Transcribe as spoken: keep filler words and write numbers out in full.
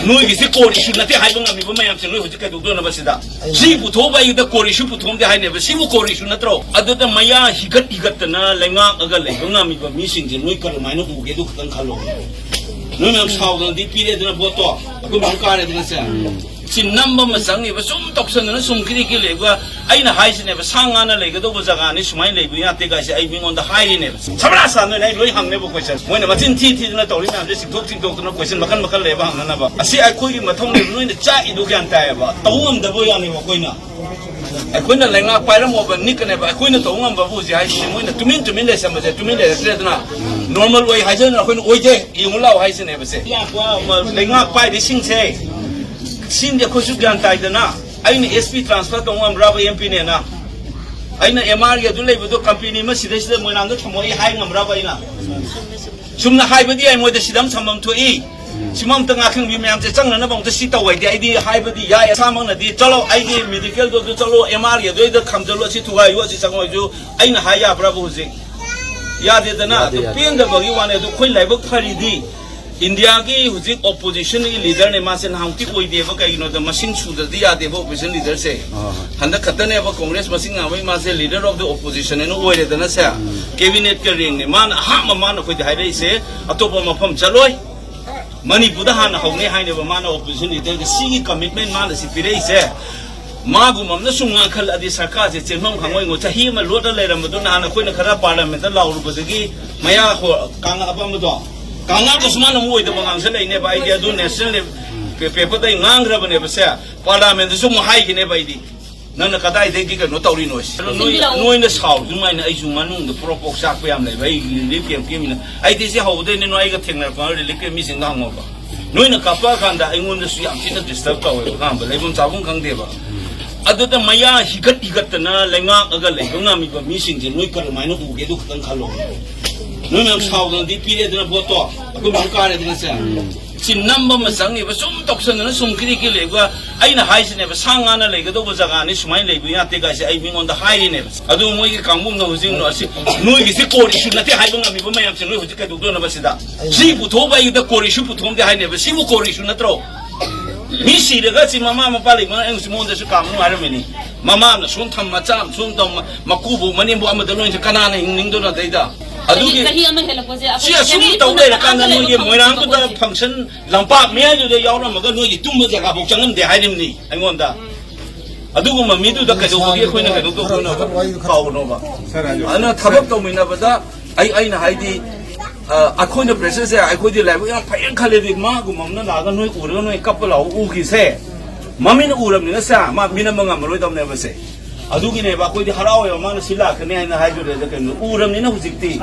ꯅꯣꯏꯒꯤꯁꯤ core issue ꯅꯠꯇꯦ ꯍꯥꯏꯕ ꯉꯝꯃꯤꯕ ꯃꯌꯥꯝꯁꯦ ꯅꯣꯏ ꯍꯧꯖꯤꯛ ꯀꯩꯗꯧꯗꯣꯏꯅꯣꯕ ꯁꯤꯗ? ꯁꯤ ꯄꯨꯊꯣꯛꯑꯕ ꯑꯩꯒꯤꯗ core issue ꯄꯨꯊꯣꯛꯑꯝꯗꯦ ꯍꯥꯏꯅꯦꯕ꯫ ꯁꯤꯕꯨ core issue ꯅꯠꯇ꯭ꯔꯣ? ꯑꯗꯨꯗ ꯃꯌꯥ ꯍꯤꯒꯠ ꯍꯤꯒꯠꯇꯅ ꯂꯩꯉꯥꯛꯑꯒ ꯂꯩꯕ ꯉꯝꯃꯤꯕ ꯃꯤꯁꯤꯡꯁꯦ ꯅꯣꯏ ꯀꯔꯝꯍꯥꯏꯅ ꯎꯒꯦ? ꯑꯗꯨ ꯈꯛꯇꯪ ꯈꯜꯂꯣ꯫ ꯅꯣꯏ ꯃꯌꯥꯝ ꯁꯥꯎꯗꯅꯗꯤ ꯄꯤꯔꯦꯗꯅ ꯚꯣꯠꯇꯣ, ꯑꯩꯈꯣꯏ ꯃꯌꯥꯝ ꯀꯥꯔꯦꯗꯅ ꯁꯦ꯫ ꯁꯤ ꯅꯝꯕ ꯑꯃ ꯆꯪꯉꯤꯕ, ꯁꯨꯝ ꯇꯧꯁꯟꯗꯅ ꯁꯨꯝ ꯀꯤꯔꯤ ꯀꯤꯔꯤ ꯂꯩꯕ꯫ ꯑꯩꯅ ꯍꯥꯏꯁꯤꯅꯦꯕ, ꯁꯥ ꯉꯥꯅ ꯂꯩꯒꯗꯧꯕ ꯖꯒꯥꯅꯤ, ꯁꯨꯃꯥꯏꯅ ꯂꯩꯕ ꯌꯥꯗꯦ ꯀꯥꯏꯁꯦ ꯑꯩ ꯃꯤꯉꯣꯟꯗ ꯍꯥꯏꯔꯤꯅꯦꯕ꯫ ꯁꯕꯔꯥꯁ ꯁꯥꯟꯗꯣꯏꯅꯦ, ꯑꯩ ꯂꯣꯏ ꯍꯪꯅꯦꯕ question꯫ ꯃꯣꯏꯅ ꯃꯆꯤꯟ ꯊꯤ ꯊꯤꯗꯅ ꯇꯧꯔꯤ ꯃꯌꯥꯝꯁꯦ ꯆꯤꯡꯊꯣꯛ ꯆꯤꯡꯊꯣꯛꯇꯅ question ꯃꯈꯜ ꯃꯈꯜ ꯂꯩꯕ ꯍꯪꯅꯅꯕ꯫ ꯑꯁꯤ ꯑꯩꯈꯣꯏꯒꯤ ꯃꯊꯧꯅꯦꯕ, ꯅꯣꯏꯅ ꯆꯥꯛꯏꯗꯣ ꯒ꯭ꯌꯥꯟ ꯇꯥꯏꯌꯦꯕ, ꯇꯧ ꯉꯝꯗꯕ ꯋꯥꯅꯦꯕ ꯑꯩꯈꯣꯏꯅ꯫ ꯑꯩꯈꯣꯏꯅ ꯂꯩꯉꯥꯛ ꯄꯥꯏꯔꯝꯃꯣꯕ ꯅꯤꯛꯀꯅꯦꯕ꯫ ꯑꯩꯈꯣꯏꯅ ꯇꯧ ꯉꯝꯕꯕꯨ ꯍꯧꯖꯤꯛ ꯍꯥꯏꯁꯤꯗꯤ ꯃꯣꯏꯅ ꯇꯨꯃꯤꯟ ꯇꯨꯃꯤꯟ ꯂꯩꯁꯟꯕꯁꯦ, ꯇꯨꯃꯤꯟ ꯂꯩꯔꯛꯇ꯭ꯔꯦꯗꯅ꯫ Normal ꯑꯣꯏ ꯍꯥꯏꯖꯗꯅ ꯑꯩꯈꯣꯏꯅ ꯑꯣꯏꯗꯦ, ꯌꯦꯡꯉꯨ ꯂꯥꯛꯑꯣ ꯍꯥꯏꯁꯤꯅꯦꯕꯁꯦ꯫ ꯂꯩꯉꯥꯛ ꯄꯥꯏꯔꯤꯁꯤꯡꯁꯦ, ꯁꯤꯡꯗꯤ ꯑꯩꯈꯣꯏꯁꯨ ꯒ꯭ꯌꯥꯟ ꯇꯥꯏꯗꯅ꯫ ꯑꯩꯅ S P transfer ꯇꯧ ꯉꯝꯕ꯭ꯔꯕ M P ꯅꯦꯅ? ꯑꯩꯅ M R ꯒꯤ ꯑꯗꯨ ꯂꯩꯕꯗꯣ company ꯑꯃ ꯁꯤꯗꯩꯁꯤꯗ ꯃꯣꯏꯔꯥꯡꯗ ꯊꯝꯃꯣ ꯑꯩ ꯍꯥꯏ ꯉꯝꯕ꯭ꯔꯕ ꯑꯩꯅ? ꯆꯨꯝꯅ ꯍꯥꯏꯕꯗꯤ ꯌꯥꯏ, ꯃꯣꯏꯗ ꯁꯤꯗ ꯑꯃ ꯊꯝꯐꯝ ꯊꯣꯛꯏ꯫ ꯁꯤꯃ ꯑꯝꯇ ꯉꯥꯛꯈꯪꯕꯤ ꯃꯌꯥꯝꯁꯦ ꯆꯪꯅꯅꯕ ꯑꯝꯇ ꯁꯤ ꯇꯧ ꯍꯥꯏꯗꯤ ꯑꯩꯗꯤ ꯍꯥꯏꯕꯗꯤ ꯌꯥꯏ꯫ ꯑꯁꯥꯃꯛꯅꯗꯤ ꯆꯠꯂꯣ, ꯑꯩꯒꯤ medical ꯗꯣ ꯑꯗꯨ ꯆꯠꯂꯣ, M R ꯒꯤ ꯑꯗꯨꯏꯗ ꯈꯝꯖꯜꯂꯣ, ꯑꯁꯤ ꯊꯨꯒꯥꯏꯌꯨ, ꯑꯁꯤ ꯆꯪꯉꯣꯏꯁꯨ ꯑꯩꯅ ꯍꯥꯏ ꯌꯥꯕ꯭ꯔꯕ ꯍꯧꯖꯤꯛ? ꯌꯥꯗꯦꯗꯅ꯫ ꯌꯥꯗꯦ, ꯑꯗꯨ ꯌꯥꯗꯦ꯫ ꯄꯦꯟꯗꯕꯒꯤ ꯋꯥꯅꯦ꯫ ꯑꯗꯨ ꯑꯩꯈꯣꯏ ꯂꯥꯏꯕꯛ ꯐꯔꯤꯗꯤ India ꯒꯤ ꯍꯧꯖꯤꯛ opposition ꯒꯤ leader ꯅꯦ, ꯃꯥꯁꯦ ꯅꯍꯥꯟꯃꯨꯛꯇꯤ ꯑꯣꯏꯗꯦꯕ꯫ ꯀꯩꯒꯤꯅꯣꯗ ꯃꯁꯤꯡ ꯁꯨꯗ꯭ꯔꯗꯤ ꯌꯥꯗꯦꯕ opposition leader ꯁꯦ꯫ ꯑꯥ꯫ ꯍꯟꯗꯛ ꯈꯛꯇꯅꯦꯕ Congress ꯃꯁꯤꯡ ꯌꯥꯝꯕꯩ ꯃꯥꯁꯦ leader of the opposition ꯍꯥꯏꯅ ꯑꯣꯏꯔꯦꯗꯅ ꯁꯦ꯫ ꯎꯝ꯫ Cabinet ꯀ rank ꯅꯦ꯫ ꯃꯥꯅ ꯑꯍꯥꯟꯕ ꯃꯥꯅ ꯑꯩꯈꯣꯏꯗ ꯍꯥꯏꯔꯛꯏꯁꯦ, "ꯑꯇꯣꯞꯄ ꯃꯐꯝ ꯆꯠꯂꯣꯏ, ꯃꯅꯤꯄꯨꯔꯗ ꯍꯥꯟꯅ ꯍꯧꯅꯤ" ꯍꯥꯏꯅꯦꯕ ꯃꯥꯅ opposition leader ꯒ꯫ ꯁꯤꯒꯤ commitment ꯃꯥꯅ ꯁꯤ ꯄꯤꯔꯛꯏꯁꯦ꯫ ꯃꯥꯒꯨꯝꯕ ꯑꯃꯅ ꯁꯨꯝ ꯉꯥꯡꯈꯠꯂꯛꯑꯗꯤ ꯁꯔꯀꯥꯔꯁꯦ ꯆꯦꯟꯐꯝ ꯈꯪꯉꯣꯏꯉꯣ꯫ ꯆꯍꯤ ꯑꯃ ꯂꯣꯠꯂ ꯂꯩꯔꯝꯕꯗꯨ ꯅꯍꯥꯟ ꯑꯩꯈꯣꯏꯅ ꯈꯔ parliament ꯇ ꯂꯥꯎꯔꯨꯕꯗꯒꯤ ꯃꯌꯥ ꯍꯣ-, ꯀꯥꯡꯉꯛꯑꯕ ꯑꯃꯗꯣ, ꯀꯥꯡꯉꯛꯑꯒꯁꯨ ꯃꯥꯅ ꯑꯃꯨꯛ ꯑꯣꯏꯗꯕ ꯉꯥꯡꯁꯜꯂꯛꯏꯅꯦꯕ꯫ ꯑꯩꯗꯤ ꯑꯗꯨ national level paper ꯗ ꯑꯩ ꯉꯥꯡꯈ꯭ꯔꯕꯅꯦꯕ ꯁꯦ, parliament ꯇꯁꯨ ꯑꯃꯨꯛ ꯍꯥꯏꯈꯤꯅꯦꯕ ꯑꯩꯗꯤ꯫ ꯅꯪꯅ ꯀꯗꯥꯏꯗꯒꯤ ꯀꯩꯅꯣ ꯇꯧꯔꯤꯅꯣ ꯁꯤ? ꯅꯣꯏ, ꯅꯣꯏꯅ ꯁꯥꯎꯔꯤ ꯑꯗꯨꯃꯥꯏꯅ ꯑꯩꯁꯨ ꯃꯅꯨꯡꯗ ꯄ꯭ꯔꯣꯛ ꯄ꯭ꯔꯣꯛ ꯆꯥꯛꯄ ꯌꯥꯝ ꯂꯩꯕ꯫ ꯑꯩ relief camp ꯀꯤ ꯃꯤꯅ, ꯑꯩꯗꯤ ꯁꯤ ꯍꯧꯕꯗꯩꯅꯦ ꯅꯣꯏ ꯑꯩꯒ ꯊꯦꯡꯅꯔꯛꯄ relief camp ꯃꯤꯁꯤꯡꯗ ꯍꯪꯉꯣꯕ꯫ ꯅꯣꯏꯅ ꯀꯥꯞꯄꯛꯑꯀꯥꯟꯗ ꯑꯩꯉꯣꯟꯗꯁꯨ ꯌꯥꯝ ꯊꯤꯅ disturb ꯇꯧꯋꯦꯕ, ꯑꯍꯥꯟꯕ ꯂꯩꯐꯝ ꯆꯥꯐꯝ ꯈꯪꯗꯦꯕ꯫ ꯑꯗꯨꯗ ꯃꯌꯥ ꯍꯤꯒꯠ ꯍꯤꯒꯠꯇꯅ ꯂꯩꯉꯥꯛꯑꯒ ꯂꯩꯕ ꯉꯝꯃꯤꯕ ꯃꯤꯁꯤꯡꯁꯦ ꯅꯣꯏ ꯀꯔꯝꯍꯥꯏꯅ ꯎꯒꯦ? ꯑꯗꯨ ꯈꯛꯇꯪ ꯈꯜꯂꯣ꯫ ꯅꯣꯏ ꯃꯌꯥꯝ ꯁꯥꯎꯗꯅꯗꯤ ꯄꯤꯔꯦꯗꯅ ꯚꯣꯠꯇꯣ, ꯑꯩꯈꯣꯏ ꯃꯌꯥꯝ ꯀꯥꯔꯦꯗꯅ ꯁꯦ꯫ ꯁꯤ ꯅꯝꯕ ꯑꯃ ꯆꯪꯉꯤꯕ, ꯁꯨꯝ ꯇꯧꯁꯟꯗꯅ ꯁꯨꯝ ꯀꯤꯔꯤ ꯀꯤ ꯂꯩꯕ꯫ ꯑꯩꯅ ꯍꯥꯏꯁꯤꯅꯦꯕ, ꯁꯥ ꯉꯥꯅ ꯂꯩꯒꯗꯧꯕ ꯖꯒꯥꯅꯤ, ꯁꯨꯃꯥꯏꯅ ꯂꯩꯕ ꯌꯥꯗꯦ ꯀꯥꯏꯁꯦ ꯑꯩ ꯃꯤꯉꯣꯟꯗ ꯍꯥꯏꯔꯤꯅꯦꯕ꯫ ꯑꯗꯨ ꯃꯣꯏꯒꯤ ꯀꯥꯡꯕꯨꯅ ꯍꯧꯖꯤꯛ ꯑꯁꯤ, ꯅꯣꯏꯒꯤꯁꯤ core issue ꯅꯠꯇꯦ ꯍꯥꯏꯕ ꯉꯝꯃꯤꯕ ꯃꯌꯥꯝꯁꯦ ꯅꯣꯏ ꯍꯧꯖꯤꯛ ꯀꯩꯗꯧꯗꯣꯏꯅꯣꯕ ꯁꯤꯗ? ꯁꯤ ꯄꯨꯊꯣꯛꯑꯕ ꯑꯩꯒꯤꯗ core issue ꯄꯨꯊꯣꯛꯑꯝꯗꯦ ꯍꯥꯏꯅꯦꯕ꯫ ꯁꯤꯕꯨ core issue ꯅꯠꯇ꯭ꯔꯣ? ꯃꯤ ꯁꯤꯔꯒ ꯁꯤ ꯃꯃꯥ ꯃꯄꯥ ꯂꯩꯕꯅ ꯑꯩ ꯍꯧꯖꯤꯛ ꯃꯉꯣꯟꯗꯁꯨ ꯀꯥꯝꯅꯨ ꯍꯥꯏꯔꯝꯃꯤꯅꯤ꯫ ꯃꯃꯥ ꯑꯃꯅ ꯁꯣꯝ ꯊꯝ, ꯃꯆꯥ ꯑꯃ ꯁꯣꯝ ꯇꯧ, ꯃ-, ꯃꯀꯨꯕꯣꯛ ꯃꯅꯦꯝꯕꯣꯛ ꯑꯃꯗ ꯂꯣꯏꯅ ꯀꯅꯥꯅ ꯍꯤꯡꯅꯤꯡꯗꯣꯏꯅꯣ ꯑꯗꯩꯗ? ꯑꯗꯨꯒꯤ ꯆꯍꯤ ꯑꯃ ꯍꯦꯜꯂꯛꯄꯁꯦ ꯑꯩꯈꯣꯏ ꯁꯤ ꯑꯁꯨꯝ ꯐꯦꯃꯤꯂꯤ ꯇꯧ ꯄꯨꯟꯅ ꯂꯩꯔꯀꯥꯟꯗ ꯀꯅꯥꯝꯇ ꯅꯣꯏꯒꯤ ꯂꯩꯕ ꯃꯣꯏꯔꯥꯡꯗꯨꯗ ꯉꯝꯗꯕ ꯄꯣꯠꯁꯦ꯫ Function ꯂꯝꯄꯥꯛ ꯃꯌꯥꯏꯗꯨꯗ ꯌꯥꯎꯔꯝꯃꯒ ꯅꯣꯏꯒꯤ ꯇꯨꯝꯕ ꯖꯒꯥꯐꯥꯎ ꯆꯪꯉꯝꯗꯦ ꯍꯥꯏꯔꯤꯕꯅꯤ ꯑꯩꯉꯣꯟꯗ꯫ ꯑꯗꯨꯒꯨꯝꯕ ꯃꯤꯗꯨꯗ ꯀꯩꯗꯧꯕꯒꯤ ꯑꯩꯈꯣꯏꯅ ꯀꯩꯅꯣ ꯇꯧꯗꯣꯏꯅꯣ? ꯀꯥꯎꯅꯣꯕ꯫ ꯑꯗꯨꯅ ꯊꯕꯛ ꯇꯧꯃꯤꯟꯅꯕꯗ ꯑꯩ, ꯑꯩꯅ ꯍꯥꯏꯗꯤ, ꯑ, ꯑꯩꯈꯣꯏꯅ pressure ꯁꯦ, ꯑꯩꯈꯣꯏꯗꯤ ꯂꯥꯏꯕꯛ ꯌꯥꯝ ꯐꯩꯌꯦꯅ ꯈꯜꯂꯦꯗꯤ, ꯃꯥꯒꯨꯝꯕ ꯑꯃꯅ ꯂꯥꯛꯑꯒ ꯅꯣꯏ ꯎꯔꯒ ꯅꯣꯏ ꯀꯞꯄ ꯂꯥꯎ ꯎꯈꯤꯁꯦ, ꯃꯃꯤꯠꯅ ꯎꯔꯕꯅꯤꯅ ꯁꯦ, ꯃꯥ ꯃꯤꯅꯝꯕ ꯉꯝꯃꯔꯣꯏꯗꯕꯅꯦꯕ ꯁꯦ꯫ ꯑꯗꯨꯒꯤꯅꯦꯕ ꯑꯩꯈꯣꯏꯗꯤ ꯍꯔꯥꯎꯋꯦꯕ, ꯃꯥꯅ ꯁꯤ ꯂꯥꯛꯀꯅꯤ ꯍꯥꯏꯅ ꯍꯥꯏꯗꯨꯗ ꯀꯩꯅꯣ ꯎꯔꯕꯅꯤꯅ ꯍꯧꯖꯤꯛꯇꯤ꯫